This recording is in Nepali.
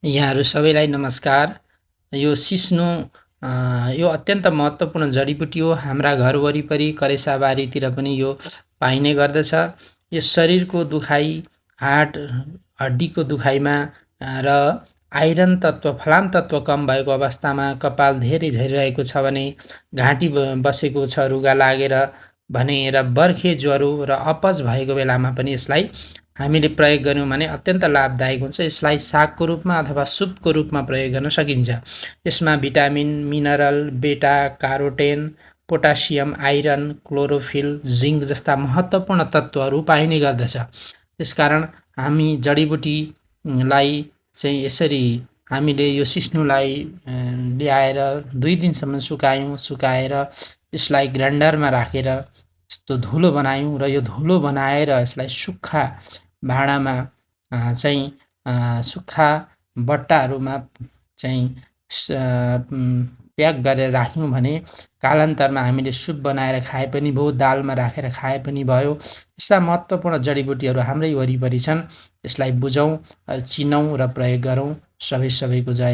यहाँहरू सबैलाई नमस्कार। यो सिस्नो यो अत्यन्त महत्त्वपूर्ण जडीबुटी हो। हाम्रा घर वरिपरि करेसाबारीतिर पनि यो पाइने गर्दछ। यो शरीरको दुखाइ, हाड हड्डीको दुखाइमा र आइरन तत्त्व, फलाम तत्त्व कम भएको अवस्थामा, कपाल धेरै झरिरहेको छ भने, घाँटी बसेको छ रुगा लागेर भने र बर्खे ज्वरो र अपच भएको बेलामा पनि यसलाई हामीले प्रयोग गऱ्यौँ भने अत्यन्त लाभदायक हुन्छ। यसलाई सागको रूपमा अथवा सुपको रूपमा प्रयोग गर्न सकिन्छ। यसमा भिटामिन, मिनरल, बेटा क्यारोटेन, पोटासियम, आइरन, क्लोरोफिल, जिङ्क जस्ता महत्त्वपूर्ण तत्त्वहरू पाइने गर्दछ। त्यसकारण हामी जडीबुटीलाई चाहिँ यसरी हामीले यो सिस्नुलाई ल्याएर 2 दिनसम्म सुकाएर यसलाई ग्राइन्डरमा राखेर यस्तो धुलो बनायौँ र यो धुलो बनाएर यसलाई सुक्खा भाँडामा सुक्खा बट्टाहरूमा चाहिँ प्याक गरेर राख्यौँ भने कालान्तरमा हामीले सुप बनाएर खाए पनि भयो, दालमा राखेर खाए पनि भयो। यस्ता महत्त्वपूर्ण जडीबुटीहरू हाम्रै वरिपरि छन्। यसलाई बुझौँ, चिनौँ र प्रयोग गरौँ। सबैको जय।